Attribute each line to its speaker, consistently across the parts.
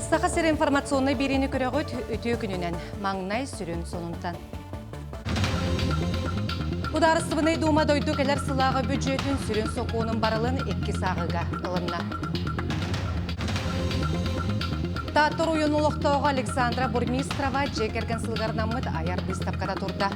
Speaker 1: Саха сир информационнай биэриини көрөҕүт үтүө күнүнэн маҥнай сүрүн сонунтан. Судаарыстыбаннай Дума дойду кэлэр сылааҕы бүддьүөтүн сүрүн сокуонун барылын икки сааҕыга ылынна. Таатта оройуон олохтооҕо Александра Бурмистрова дьиэ кэргэн сылыгар анаммыт айар быыстапката турда.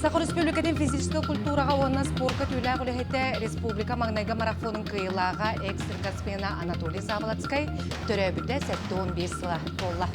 Speaker 1: Саха Республикатын физическэй культураҕа уонна спорка түүлээх үлэһитэ республика маҥнайгы марафонун кыайыылааҕа экс-рекордсмена Анатолий Заболоцкай төрөөбүтэ 75 сыла туолла.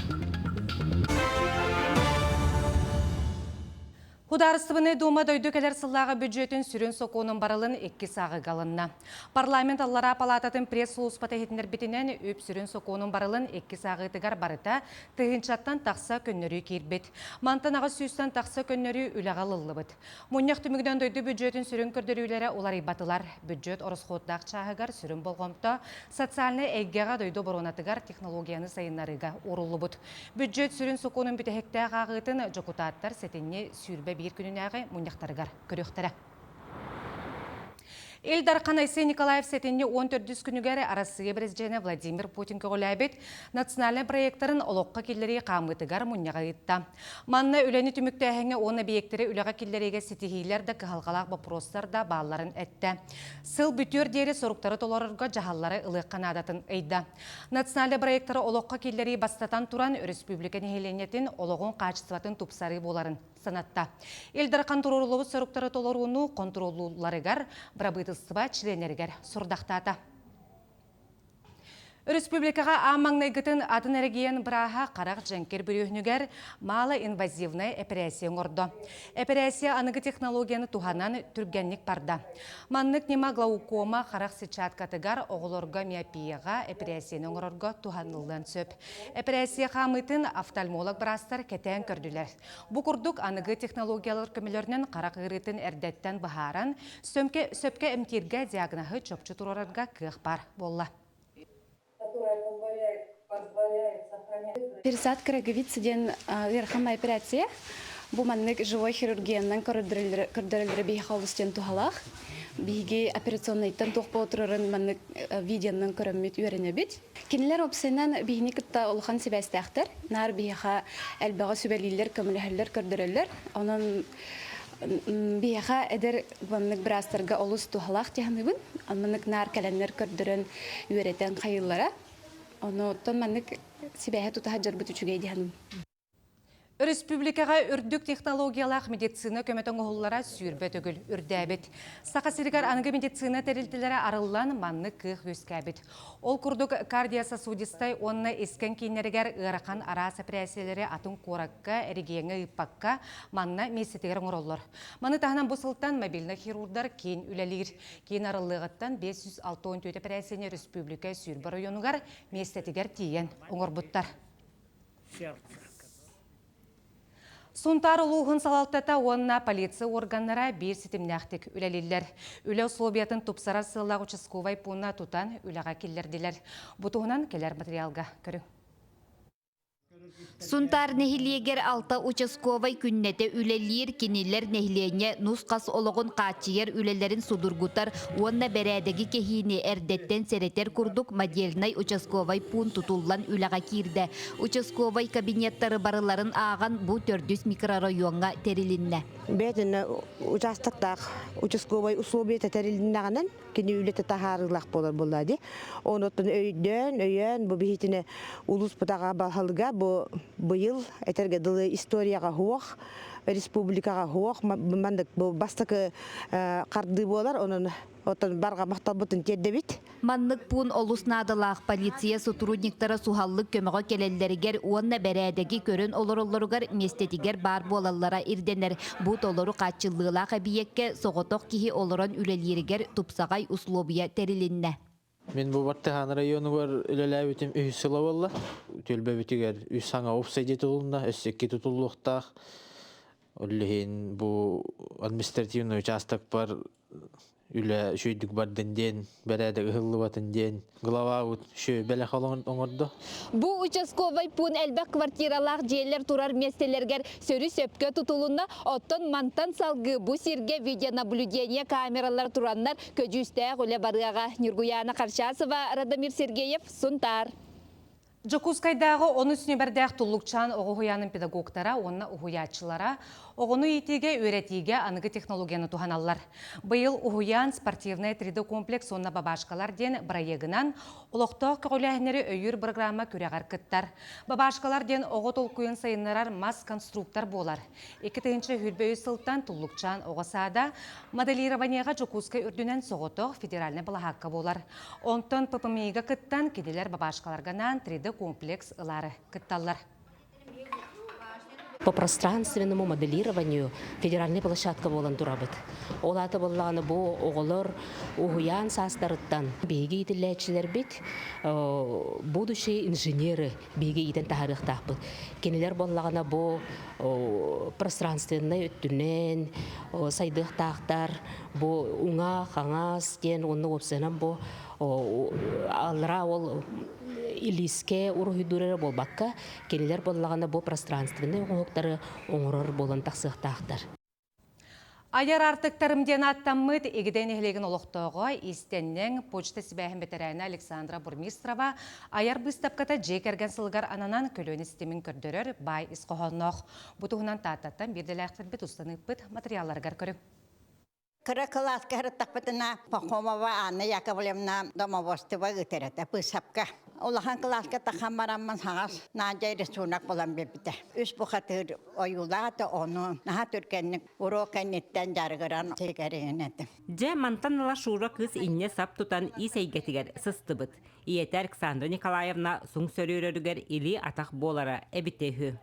Speaker 1: Судаарыстыбаннай Дума дойду кэлэр сыллааҕы бүддьүөтүн сүрүн сокуонун барылын икки сааҕыга ылынна. Парламент Аллараа палаататын пресс-сулууспата иһитиннэрбитинэн, үп сүрүн сокуонун барылын икки сааҕыытыгар барыта тыһыынчаттан тахса көннөрүү киирбит. Мантан аҕыс сүүстэн тахса көннөрүү үлэҕэ ылыллыбыт. Мунньах түмүгүнэн дойду бүддьүөтүн сүрүн көрдөрүүлэрэ уларыйбатылар. Бүддьүөт ороскуоттаах чааһыгар сүрүн болҕомто социальнай эйгэҕэ дойду оборуонатыгар технологияны сайыннарыыга ууруллубут. Бүддьүөт сүрүн сокуонун бүтэһиктээх ааҕыытын дьокутааттар сэтинньи 21 күнүнээҕи мунньахтарыгар көрүөхтэрэ. Ил Дархан Айсен Николаев сэтинньи 14 күнүгэр Арассыыйа Президенэ Владимир Путин көҕүлээбит национальнай проектарын олоххо киллэрии хаамыытыгар мунньаҕы ыытта. Манна үлэни түмүктээһиҥҥэ уонна объектэри үлэҕэ киллэриигэ ситиһиилэр да кыһалҕалаах боппуруостар да баалларын эттэ. Сыл бүтүөр диэри соруктары толорорго дьаһаллары ылыахха наадатын ыйда. Национальнай проектары олоххо киллэрии бастатан туран, өрөспүүбүлүкэ нэһилиэнньэтин олоҕун хаачыстыбатын тупсарыы буоларын санатта. Ил Дархан туруоруллубут соруктары толорууну хонтуруоллуулларыгар бырабыытылыстыба чилиэннэригэр сорудахтаата. Өрөспүүбүлүкэҕэ аан маҥнайгытын атын эрэгийиэн бырааһа харах дьэҥкир бүрүөһүнүгэр малоинвазивнай эпэрээссийэ оҥордо. Эпэрээссийэ аныгы технологияны туһанан түргэнник барда. Маннык ньыма глаукома харах сетчаткатыгар оҕолорго миопияҕа эпэрээссийэни оҥорорго туһаныллыан сөп. Эпэрээссийэ хаамыытын офтальмолог быраастар кэтээн көрдүлэр. Бу курдук аныгы технологиялар көмөлөрүнэн харах ыарыытын эрдэттэн быһааран, сөпкө эмтииргэ диагноһы чопчу туруорарга кыах баар буолла.
Speaker 2: Пересадка роговицы диэн ыарахан операция. Бу маннык живой хирургиянан көрдөрөллөрө биһиэхэ олус диэн туһалаах. Биһиги операционнайтан туох буола турарын маннык видеонан көрөммүт үөрэнэбит. Кинилэр уопсайынан биһини кытта улахан сибээстээхтэр. Наар биһиэхэ элбэҕи сүбэлииллэр, көмөлөһөллөр, көрдөрөллөр. Онон биһиэхэ эдэр маннык быраастарга олус туһалаах дии саныыбын. Маннык наар кэлэннэр көрдөрөн, үөрэтэн хайыыллара. Онуоттан маннык сибээһи тутаһа дьарбыт үчүгэй дии саныыбын.
Speaker 1: Өрөспүүбүлүкэҕэ үрдүк технологиялаах медицина көмөтө оҥоһуллара 20 төгүл үрдээбит. Саха сиригэр аныгы медицина тэрилтэлэрэ арыллан, маннык кыах үөскээбит. Ол курдук, кардиососудистай уонна искэн кииннэригэр ыарахан араас эпэрээссийэлэри атын куоракка, эрэгийиэҥҥэ ыыппакка, манна миэстэтигэр оҥороллор. Маны таһынан бу сылтан мобильнай хирурдар киин үлэлиир. Киин арыллыаҕыттан 564 эпэрээссийэни өрөспүүбүлүкэ 20 оройуонугар миэстэтигэр тиийэн оҥорбуттар. Сунтаар улууһун салалтата уонна полиция органнара биир ситимнээхтик үлэлииллэр. Үлэ условиятын тупсарар сыаллаах участковай пууна тутан үлэҕэ киллэрдилэр. Бу туһунан кэлэр материалга көрүҥ.
Speaker 3: Сунтаар нэһилиэгэр алта участковай күннэтэ үлэлиир, кинилэр нэһилиэнньэ нус-хас олоҕун хааччыйар үлэлэрин судургутар уонна бэрээдэги кэһиини эрдэттэн сэрэтэр курдук модельнай участковай пуун тутуллан үлэҕэ киирдэ. Участковай кабинеттары барыларын ааҕан бу төрдүс микрорайоҥҥа тэрилиннэ.
Speaker 4: Бэйэтинэ участоктаах участковай условията тэрилиннэҕинэн кини үлэтэ таһаарыылаах буолар буолла дии. Онуттан өйдөөн, өйөөн бу биһитини улууспутаҕа баһылыга бу быйыл этэргэ дылы историяҕа суох, республикаҕа суох маннык бу бастакы хардыы буолар. Онон оттон барҕа махталбытын тиэрдэбит.
Speaker 3: Маннык пуун олус наадалаах полиция сотрудниктара суһаллык көмөҕө кэлэллэригэр уонна бэрээдэги көрөн олороллоругар миэстэтигэр баар буолаллара ирдэнэр. Бу толору хааччыллыылаах эбийиэккэ соҕотох киһи олорон үлэлииригэр тупсаҕай услуобуйа тэрилиннэ.
Speaker 5: Мин бу Бартыһаан районугар үлэлээбитим үһүс сыла буолла. Түөлбэбитигэр үс саҥа уопсай дьиэ тутулунна, өссө икки тутуллуохтаах. Ол иһин бу административный участокпар. Үлэ үчүгэйдик бардын диэн, бэрээдэк ыһыллыбатын диэн главабыт үчүгэй бэлэх оҥордо.
Speaker 3: Бу участковай пуун элбэх квартиралаах дьиэлэр турар миэстэлэригэр сөрү-сөпкө тутулунна. Оттон мантан салгыы бу сиргэ видеонаблюдение камералар тураннар көдьүүстээх үлэ барыаҕа. Ньургуйаана Харчасова, Радомир Сергеев, Сунтаар.
Speaker 1: Дьокуускайдааҕы онус нүөмэрдээх Туллукчаан оҕо уһуйаанын педагогтара уонна уһуйааччылара оҕону иитиигэ, үөрэтиигэ аныгы технологияны туһаналлар. Быйыл уһуйаан спортивнай 3D-комплекс уонна бабашкалар диэн бырайыагынан олохтоох көҕүлээһиннэри өйүүр бырагыраама күрэҕэр кыттар. Бабашкалар диэн оҕо толкуйун сайыннарар мас конструктор буолар. 2023 сылтан Туллукчаан оҕо саада моделированиеҕа Дьокуускай үрдүнэн соҕотох федеральнай балаһаакка буолар. Онтон ППМИ-га кыттан кинилэр бабашкаларга анаан 3D-комплекс ылаары кытталлар.
Speaker 6: По пространственному моделированию федеральный площадка буолан турабыт. Ол аата буоллаҕына бу оҕолор уһуйаан саастарыттан биһиги иитиллээччилэрбит будущие инженеры биһиги иитэн таһаарыахтаахпыт. Кинилэр буоллаҕына бу пространственнай өттүнэн сайдыахтаахтар, бу уҥа, хаҥас диэн уонна уопсайынан бу аллараа ол илиискэ уруһуйдуур эрэ буолбакка, кинилэр буоллаҕына бу пространственнай оҥоһуктары оҥорор буолан тахсыахтаахтар.
Speaker 1: Айар артыктарым диэн ааттаммыт Игидэй нэһилиэгин олохтооҕо, иистэнньэҥ, почта сибээһин бэтэрээнэ Александра Бурмистрова айар быыстапката дьиэ кэргэн сылыгар ананан көлүөнэ ситимин көрдөрөр баай ис хоһоонноох. Бу туһунан Тааттаттан биирдэлээхтэрбит устан ыыппыт матырыйаалларыгар көрүҥ.
Speaker 7: Кыра кылааска сырыттахпытына Пахомова Анна Яковлевна домоводство ыытар этэ быысапка. Улахан кылааска тахан бараммын хаҥас Надя рисунок булан биэрбитэ. Үс бухатыыр ойуулаата ону наһаа түргэнник уруок кэнниттэн дьарыгыран сигэригин этим.
Speaker 8: Дьэ, мантан ыла Шура кыыс инньэ сап тутан ис эйгэтигэр сыстыбыт. Ийэтэ Александра Николаевна суҥ сөрүөрөрүгэр илии-атах буолара эбитэ үһү.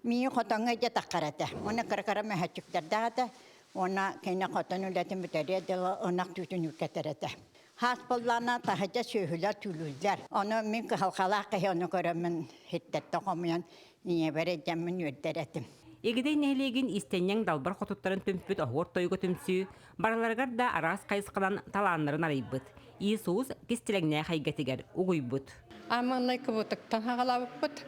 Speaker 7: Миин хотоҥҥо дьэ таххар этэ. Уонна кыра-кыра мөһөччүктэрдээх этэ. Уонна кини хотон үлэтин бүтэриэ дылы ынах түүтүн үккэтэр этэ. Хаас буоллаҕына таһырдьа сүөһүлэр түүлүүллэр. Ону мин кыһалҕалаах киһи ону көрөммүн һиттэртэн хомуйан ийэбэр илдьэммин үөрдэр этим.
Speaker 8: Игидэй нэһилиэгин иистэнньэҥ далбар хотуттарын түмпүт оһуор тойуга түмсүү барыларыгар да араас хайысханан талааннарын арыйбыт. Иисус кистэлэҥнээх эйгэтигэр угуйбут.
Speaker 9: Аманнай кыбытыктан хаҕалаабыппыт.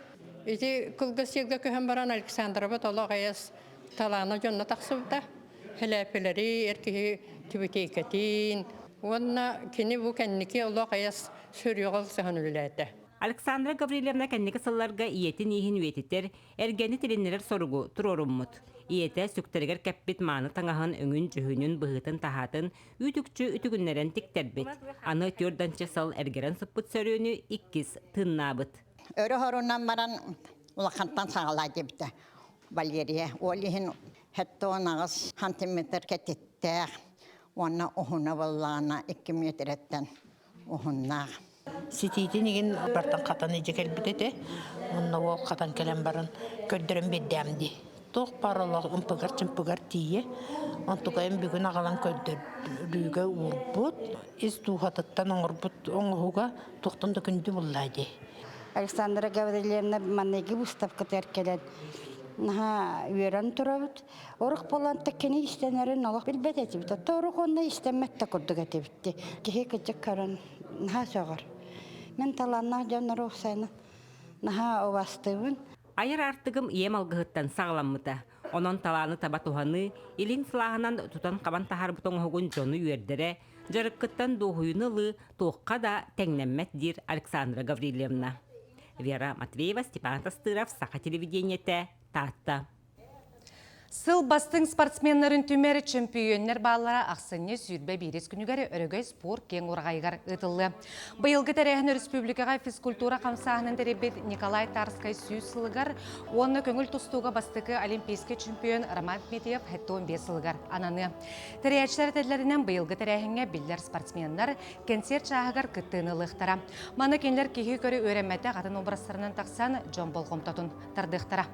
Speaker 9: Ити кылгас сиргэ көһөн баран Александрабыт олох эйэс талаана дьонно тахсыбыта. Хэлээпилэри эр киһи түбүтиэйкэтин уонна кини бу кэнники олох эйэс сүрүөҕэ ылсыһан үлэлээтэ.
Speaker 8: Александра Гаврильевна кэнники сылларга ийэтин ииһин үйэтитэр, эргэни тилиннэрэр соругу туруоруммут. Ийэтэ сүктэригэр кэппит мааны таҥаһын өҥүн-дьүһүнүн, быһыытын-таһаатын үүт-үкчү үтүгүннэрэн тиктэрбит. Аны түөрт сыл эргэрэн сыппыт сөрүөнү иккис тыыннаабыт.
Speaker 7: Өрө хорунан баран улахантан саҕалаа диэбитэ Валерия. Ол иһин 78 сантиметр кэтиттээх уонна уһуна буоллаҕына 2 метрэттэн уһуннаах.
Speaker 10: Ситиитин игин бартан хатан ije кэлбит этэ. Онно ол хатан кэлэн баран көрдөрөн биэрдэм дии. Туох баар олох ымпыгар-чымпыгар тиийэ. Онтукайым бүгүн аҕалан көрдөрүүгэ уурбут. Ис дууһатыттан оҥорбут оҥоһуга туохтан да күндү буллаа дии.
Speaker 11: Александра Гаврильевна манныгы выставкатыгар кэлэн наһаа үөрэн турабыт. Орук буолан кини истэнэрин олох билбэт этибит. Оттон орук онно истэммэт да курдук этибит. Киһи кыдьык көрөн наһаа сөҕөр. Мин талааннаах дьоннору уопсайынан наһаа убастыыбын.
Speaker 8: Айар аартыгым ийэм алгыһыттан саҕаламмыта. Онон талааны таба туһаныы, илин сылааһынан тутан-хабан таһаарбыт оҥоһугун дьону үөрдэрэ, дьарыккыттан дуоһуйууну ылыы туохха да тэҥнэммэт диир Александра Гаврильевна. Вера Матвеева, Степан Тастыров, Саха телевидениетэ, Таатта.
Speaker 1: Сыл бастыҥ спортсменнарын түмэр чөмпүйүөннэр бааллара ахсынньы 21 күнүгэр Өрөгөй спорт киэҥ ураҕайыгар ыытыллыа. Быйылгы тэрээһин өрөспүүбүлүкэҕэ физкультура хамсааһынын тэрийбит Николай Тарскай 100 сылыгар уонна көҥүл тустууга бастакы олимпийскай чемпион Роман Дмитриев 75 сылыгар ананыа. Тэрийээччилэр этэллэринэн быйылгы тэрээһиҥҥэ биллэр спортсменнар кэнсиэр чааһыгар кыттыыны ылыахтара. Маны кинилэр киһи көрү үөрэммэтэх атын образтарынан тахсан дьон болҕомтотун тардыахтара.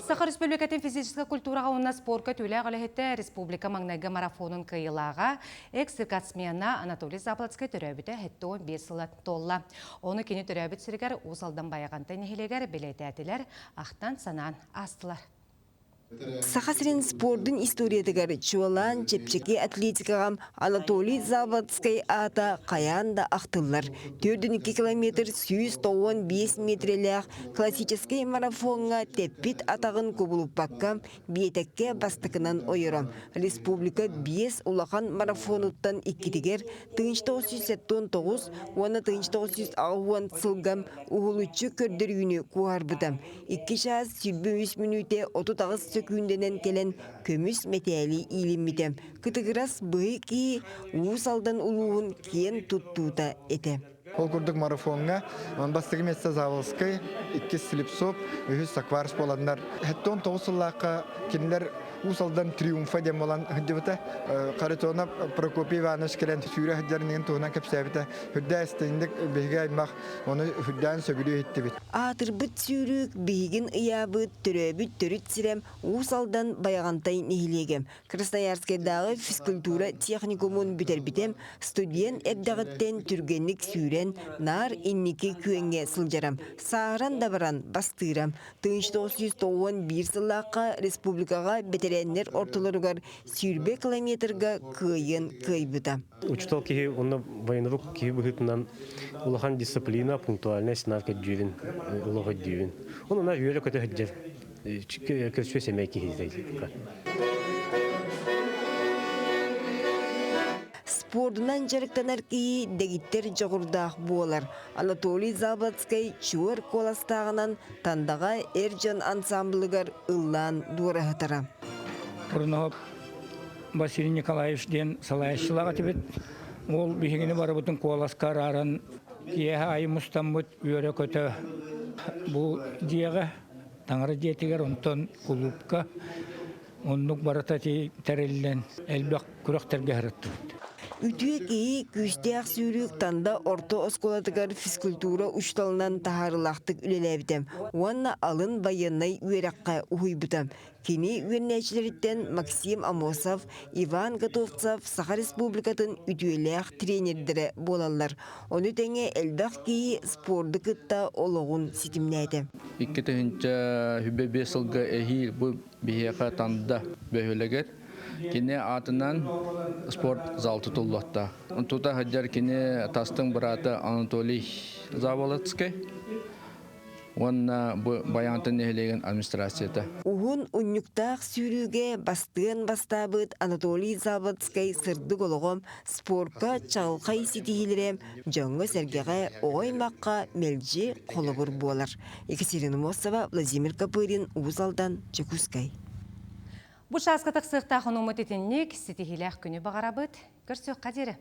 Speaker 1: Саха Республикатын физическэй культураҕа уонна спорка түүлээх үлэһитэ республика маҥнайгы марафонун кыайыылааҕа, экс-рекордсмена Анатолий Заблацкай төрөөбүтэ 75 сыла туолла. Ону кини төрөөбүт сиригэр Уус Алдан Байаҕантай нэһилиэгэр бэлиэтээтилэр, ахтан-санаан аастылар.
Speaker 12: Саха сирин спордун историятыгар чуолаан чэпчэки атлетикаҕа Анатолий Заводскай аата хайаан да ахтыллар. 42 километр 195 метрэлээх классическай марафоҥҥа тэппит атаҕын кубулуппакка биэтэккэ бастакынан ойоро. Республика биэс улахан марафонуттан иккитигэр 1979 уонна 1980 сылга уһулуччу көрдөрүүнү куоһарбыта. Икки чаас 23 мүнүүтэ 38 сөкүүндэнэн кэлэн көмүс мэтээли иилиммитэ. Кытыгырас быһый киһи Уус Алдан улууһун киэн туттуута этэ.
Speaker 13: Ол курдук марафоҥҥа бастакы миэстэ Заволскай, иккис Слепцов, үһүс Сакварс буоланнар 79 сыллаахха кинилэр Уус Алдан триумфа диэн буолан сылдьыбыта. Харитонов Прокопий Иванович кэлэн сүүрэ сылдьарын туһунан кэпсээбитэ. Үрдээ истиҥник биһиги аймах ону үрдээн сөбүлүү иһиттибит.
Speaker 12: Аатырбыт сүүрүүк биһигин ыйаабыт төрөөбүт төрүт сирэм Уус Алдан Байаҕантай нэһилиэгэ. Красноярскайдааҕы физкультура техникумун бүтэрбитим, студент эрдэҕиттэн түргэнник сүүрэн, наар инники күөҥҥэ сылдьарым, сааһыран да баран бастыырам. 1991 сыллаахха республикаҕа бэтэрээннэр ортолоругар 20 километрга кыайыан кыайбыта.
Speaker 14: Учуутал киһи уонна военрук киһи быһыытынан улахан дисциплина, пунктуальность наар көрдүүбүн, олох өйдүүбүн. Онон үөрэ-көтө сылдьар көрсүө сэмэй киһи
Speaker 12: Спордунан дьарыктанар киһи дэгиттэр дьоҕурдаах буолар. Анатолий Заболоцкай чуор куоластааҕынан Тандаҕа эр дьон ансамблыгар ыллаан дуораһытара.
Speaker 15: Турнахов Василий Николаевич диэн салайааччылаах этибит. Ол биһигини барыбытын куоласка арааран киэһэ аайы мустаммыт үөрэ-көтө бу дьиэҕэ Таҥара дьиэтигэр, онтон кулуупка оннук барыта тэриллэн элбэх күрэхтэргэ сырыттыбыт.
Speaker 12: Үтүө киһи күүстээх сүүрүүк Танда орто оскуолатыгар физкультура учууталынан таһаарыылаахтык үлэлээбитэ уонна алын байыаннай үөрэххэ уһуйбута. Кини үөрэнээччилэриттэн Максим Амосов, Иван Готовцев Саха Республикатын үтүөлээх тренердэрэ буолаллар. Ону тэҥэ элбэх киһи спорду кытта олоҕун ситимнээтэ.
Speaker 16: 2005 сылга эһиил бу биһиэхэ Танда бөһүөлэгэр кини аатынан спорт зал тутуллуохтаах. Тута сылдьар кини тастыҥ быраата Анатолий Заволоцкай уонна бу Байаантан нэһилиэгин администрацията.
Speaker 12: Уһун унньуктаах сүүрүүгэ бастыан бастаабыт Анатолий Заводскай сырдык олоҕом спорка чаҕылхай ситиһиилэрэ дьоҥҥо-сэргэҕэ, оҕо аймахха мэлдьи холобур буолар. Екатерина Мосова, Владимир Копырин, Уус Алдан, Дьокуускай.
Speaker 1: Бу чааска тахсыахтаах онуммут итинник ситиһиилээх күнү баҕарабыт. Көрсүөххэ диэри.